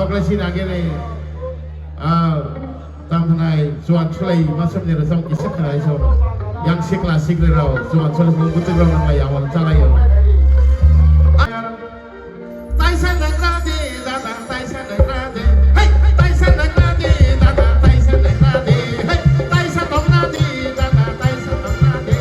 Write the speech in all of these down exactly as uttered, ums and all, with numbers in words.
Oklai sini agere, ah, tam hanai chuan chulai masam ni rasam kisa khanai so. Yang sikla sikla rao chuan chulai so butuk rao nang lai awal chalai yo. Taisa nagra de, dada, taisa nagra de. Hey, taisa nagra de, dada, taisa nagra de. Hey, taisa tongra de, dada, taisa tongra de.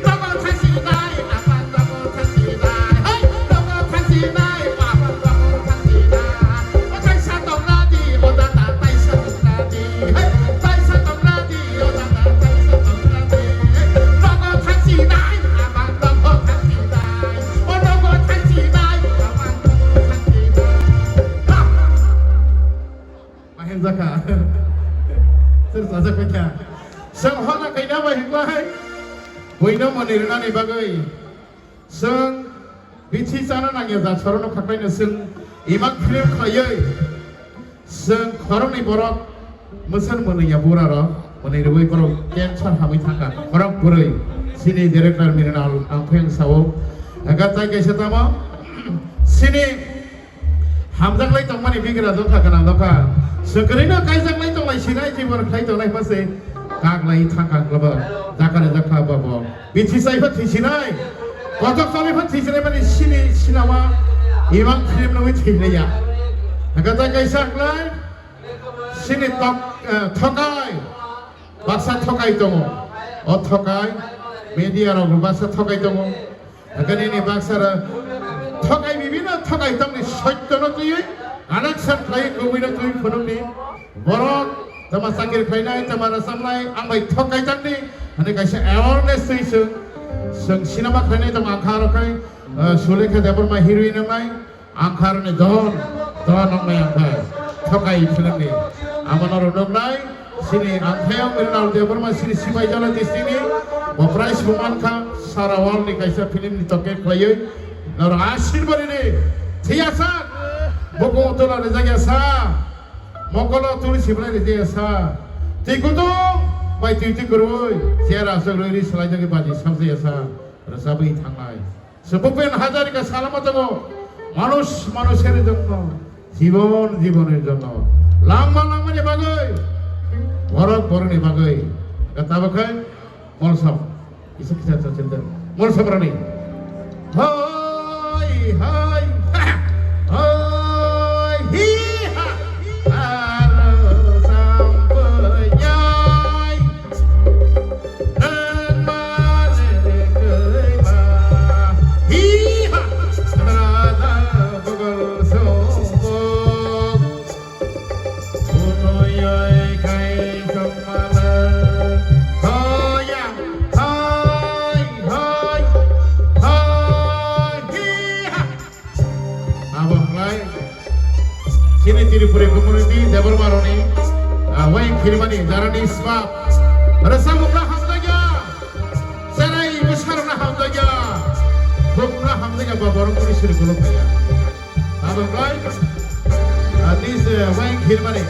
Nogo thansi nai, apa nogo thansi nai. Hey, nogo thansi nai, apa nogo thansi nai. O taisa tongra de, o dada, taisa tongra de. Hey, taisa tongra de, o dada, taisa tongra de. Hey, nogo thansi nai, apa nogo thansi nai. O nogo thansi nai, apa nogo thansi nai. Ha! Mahem jaka. Sir sajak paikha. Sir hona kaina bai hiklai. Buino moni rinani bagwi. Chwng bithi chana nangya jat sorono khaklaino chwng imang film khlaiwi chwng khoroknwi borok mwsang mwnwi ya bura rok mwnwi rwui borok cancer hamwi thangkha khorok bwrwi chini director Mirinal ang pheng sao. Haka tai kaisa tamo chini Hamjaklai tongmani bigra dongkha gwnang dongkha. Swkirino kaijaklai tonglai sinai jibon khlai tongnai hwnse kaklai thangkha global. Jakare jakha babo. Bithi sai pha thisinai. Kothok chalai pha thisinai mani sini sinama imang film nwi thinaiya. Haka ta kaisa khlai sini tok, eh, thokai. Baksa thokai tongo. O thokai media rok baksa thokai tongo. Hakanini baksara thokai bibino thokai tongni soityono twiwi connection khlai kubuino twi phunukni borok tama chakri khlainai tama rasamnai ang bai thokai tangni hwnwi kaisa awareness twi chwng chwng cinema khlainai tamo ang kha aro khai, ah, Sulekha Debbarma heroine wngnai. Ang kharni don, don noknai ang kha. Thokai filmni. Amo norok nuknai, sini ang khe ang Mrinal Debbarma sini Sipaijala districtni. Bo prize bo mankha, sara worldni kaisa filmni toke khlaiwi. Norok asirbarini, thiyasa, bokong tola rijakya sa, mokolo tuli sibrai rijakya sa. Twi kutung, bai twi twi kwrwi, chair aswk rwi ri swlaijagwi baji samjakya sa, rwchabwi thangnai. Chwng Bhupen Hazarika salama tongo, manush manusher jongno, jibon jibonor jongno, langma langmani bagwi, borok borokni bagwi, tabuk khe molsom, kisa kisa chachende, molsom rani. Hoi, hoi, ha, hoi, hi, ha, aro sampanyai. Abo hwnlai chini Tripuri community Debbarmaroni, ah, wayang khirimani jarani swbak rwchapmungno hamjakya, cherai bwsarokno hamjakya, bumungno hamjakya ba borok muni siri golok phaiya. Abo hwnlai, ah, this, eh, wayang khirimani,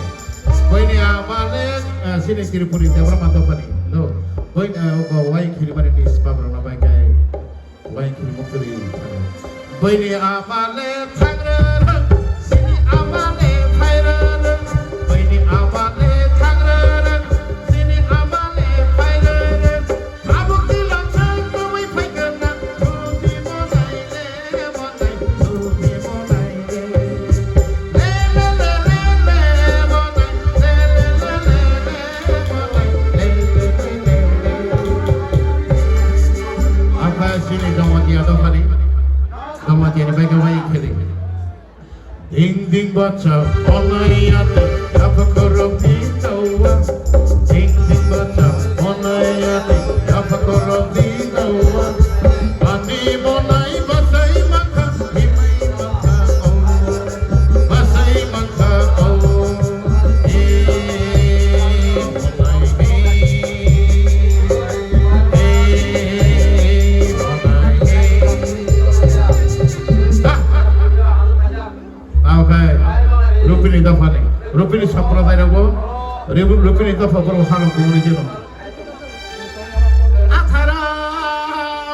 boini ama le, ah, chini Tripuri Debbarma dophani, no, boini, ah, wayang khirimani ni swbakrokno bai khe. Wayang khiri mukti ri. Bini ama le thangrwrwng, sini ama le phairwrwng. Bini ama le thangrwrwng, sini ama le phairwrwng. Tabuk tila thang tongwi phaikha na, thubi monai le monai, thubi monai le. Apa sini Jamatia dophani, Jamatia ni bai khe wayang khili. Ding ding bacha onai ate, apa korok di tawa. Ding ding bacha onai ate, apa korok di tawa. Ani bonai basai mangkha, himai mangkha, oh. Basai mangkha, oh. Eh, bonai, eh, eh, bonai, eh. Ha, ha. Oke. Rupini dophani, Rupini sampradai rogo, Rupini dopha borok hano kumuni jeno. Athara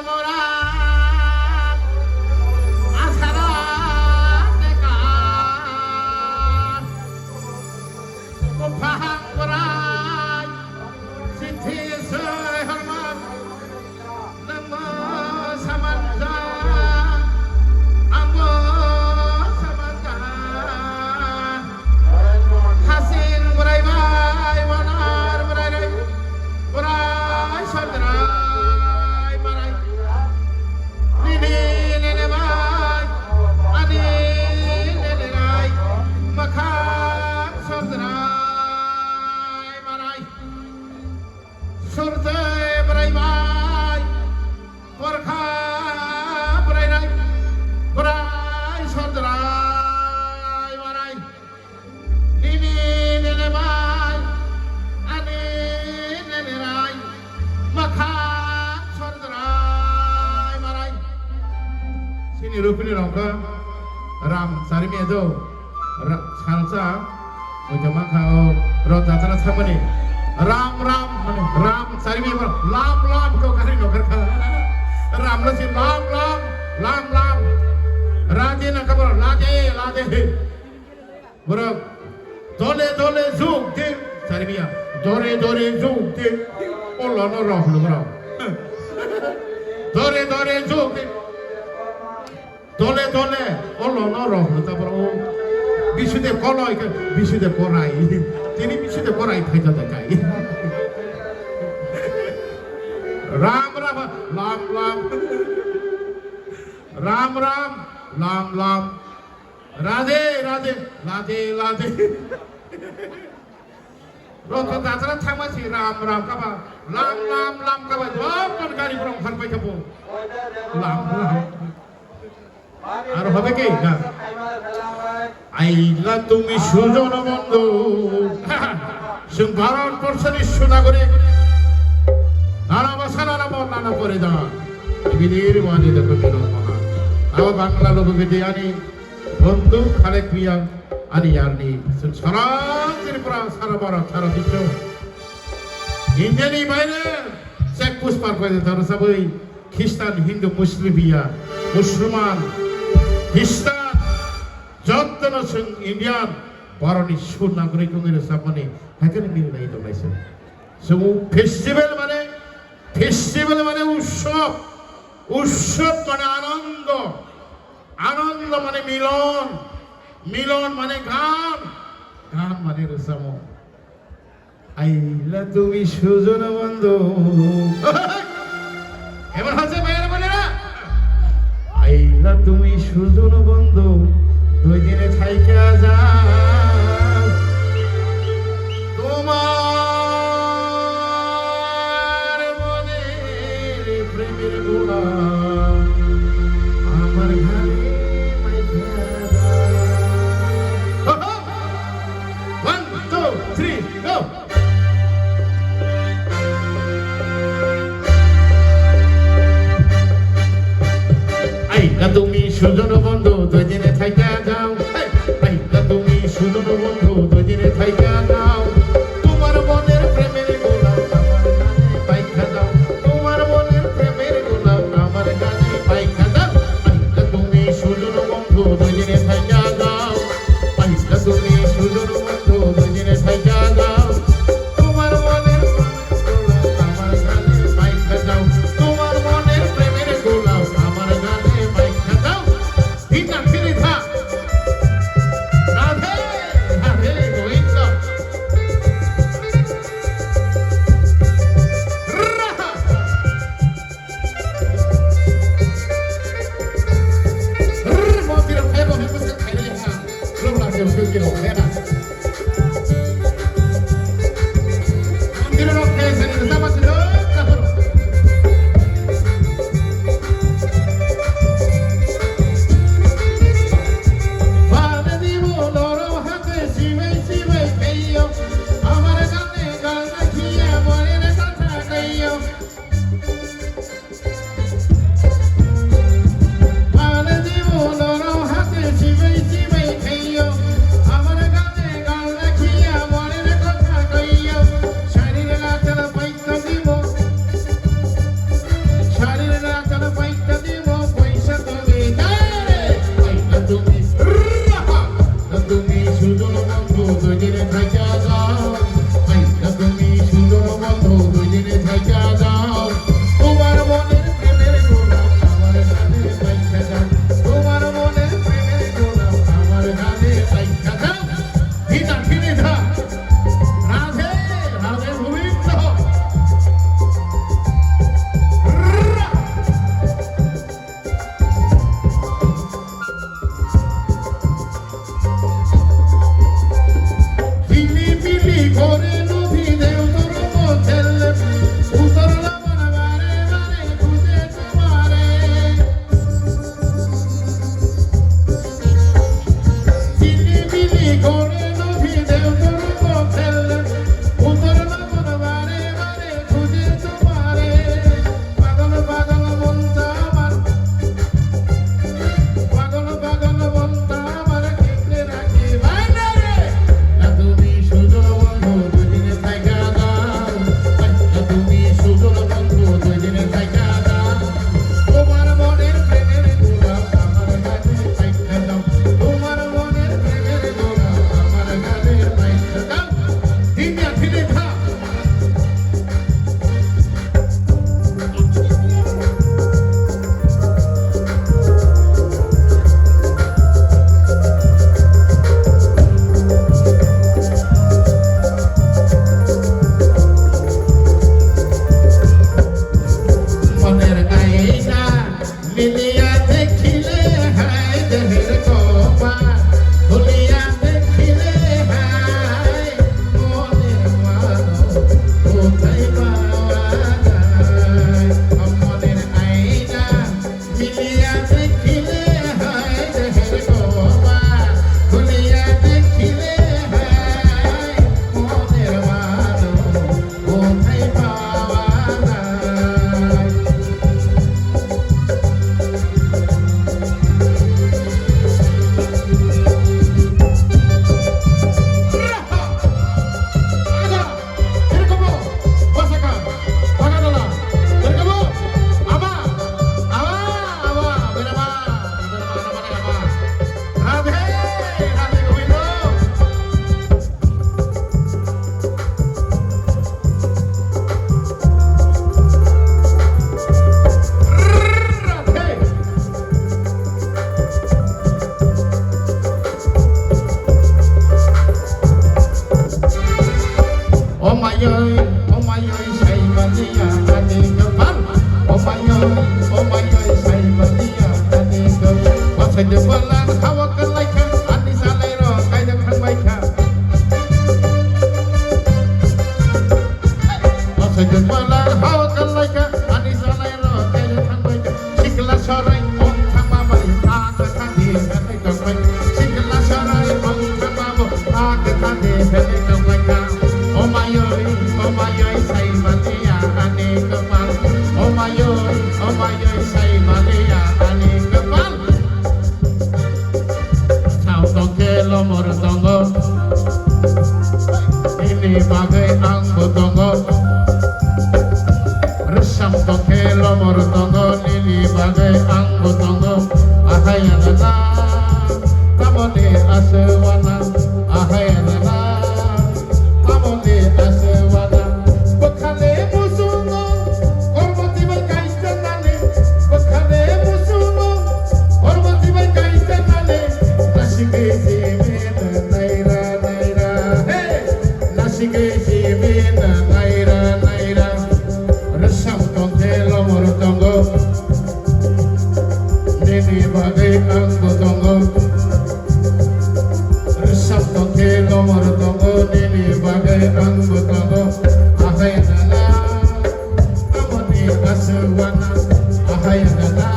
mora, athara teka. Pahang borai, sithi soi hormat, nangmo samanja, angbo samanja. Hasing borai bai, wanar borai rai, borai sodrai marai. Nini nene bai, ani nene rai, makhang sodrai marai. Surjai borai bai, korkha borai rai, borai sodrai marai. Nini nene bai, ani nene rai, makhang sordrai marai. Chini rupini rongkha Ram Charimia do, Ra-, salsa, muita mankha o, ro jatra thangmani. Ram Ram, mane Ram Charimia ba, lam lam ko gari no garkha. Ram no si lam lam, lam lam. Raje na kabor, laje, laje. Borok dole dole jug di, Charimia, dore dore jug di. O lono rok hwno borok. Dore dore jug di. Dole dole o lono rok hwno ta borok. Bisude koloi ke, bisude korai. Tini bisude korai phaija de kai. Ram ram, lam lam. Ram ram, lam lam. Radhe, radhe, radhe, radhe. Rotho jatra thangma si ram, ram kaba, lam, lam, lam kaba, jotton gari borok harpai kabo. Lam, lam. Ar hobe ki, na? Aila tumi sujon bondhu. Chwng Bharat Borshoni sunagorik. Nana bhasha, nana mon, nana poridan. Ibidir wani de kumi no maha. Abo Bangla logo gede ani. Bondhu Khalek Miya ani yarni, chwng sara Tripura, sara Bharat, sara biswo. India ni baire check post par khlai taro sabwi Christian, Hindu, Muslim biya, Musulman, Christian, jottono chwng Indian, Bharat ni su nagorik wngwi rwchapmani, haikhe milnai tongnai se. Chwng festival mane, festival mane utsob, utsob mane anondo. Anondo mane milon, milon mane gan, gan mane rwchapmung. Aila tumi sujon bondhu. Ebar hase bayar bole na. Aila tumi sujon bondhu, dui dine thaika jao. Tomar moner Premir gola amar gane maikha da. One, two, three, go. Aila tumi sujon bondhu, dui dine thaika jao. Hey! Aila tumi sujon bondhu, dui dine thaika jao. Tomar moner premir gola amar gane maikha dao. Tomar moner premir gola amar gane maikha dao. Aila tumi sujon bondhu, dui dine thaika jao. Aila tumi sujon bondhu, dui dine thaika jao. Tomar moner premir gola amar gane maikha dao. Tomar moner premir gola amar gane maikha dao. Dhik thak, thik thak. Radhe, Radhe, Govinda. Raha. Rrr, mondirok khe bo himbuske khairokya ha. Khulumna se usul khe rok khe na. Bagwi ang bo tongo. Rwsam tongkhe lomor tongo, nini bagwi ang bo tongo. Ahai anana, tamoni aswk wana? Ahai anana, tamoni aswk wana? Bwkhani muchungo, kormo tibai kaisa nani. Bwkhani muchungo, kormo tibai kaisa nani. Nasigwi simi naira naira, hey! Nasigwi simi naira naira. Rwsam tongkhe lomor tongo. Nini bagwi ang bo tongo. Rwsam tongkhe lomor tongo, nini bagwi ang bo tongo. Ahai anana, tamoni aswk wana? Ahai anana,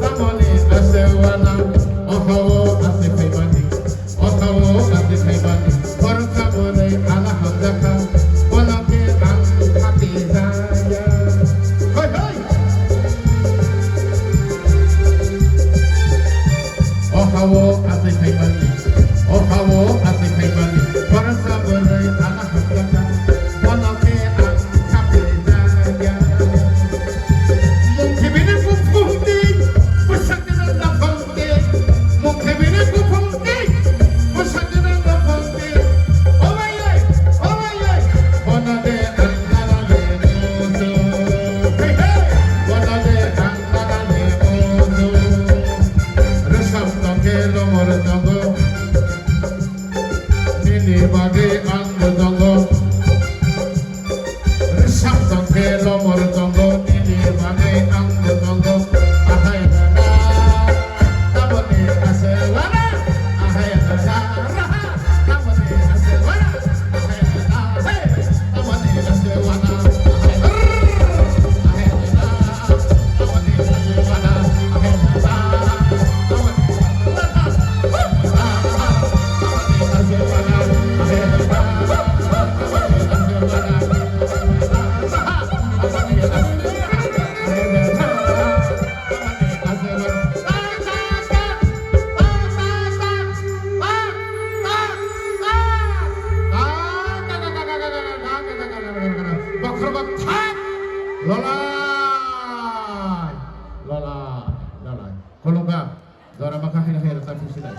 tamoni aswk wana? Oha o aswk khaimani. Oha o aswk khaimani, khoroksa bwrwi ana hamjakha, bono khe ang khati jaya. Hoi, hoi! Oha o aswk khaimani, oha o aswk khaimani, khoroksa bwrwi ana hamjakha, bono khe ang khati jaya. Mung thibini bukhuk di, bwsakni naphang Nini bagwi ang bo tongo. Rwsam tongkhe lomor tongo, nini bagwi ang bo tongo. Ahai dada, tamoni aswk wana? Ahai dada, tamoni aswk wana? Ahai dada, hey, tamoni aswk wana? Ahai dada, ahai dada, tamoni aswk wana? Ahai dada, tamoni aswk wana? Bokhorok thak! Lolai! Lolai! Lolai! Khulumkha, jora makha haino hai rwchap phi sinai.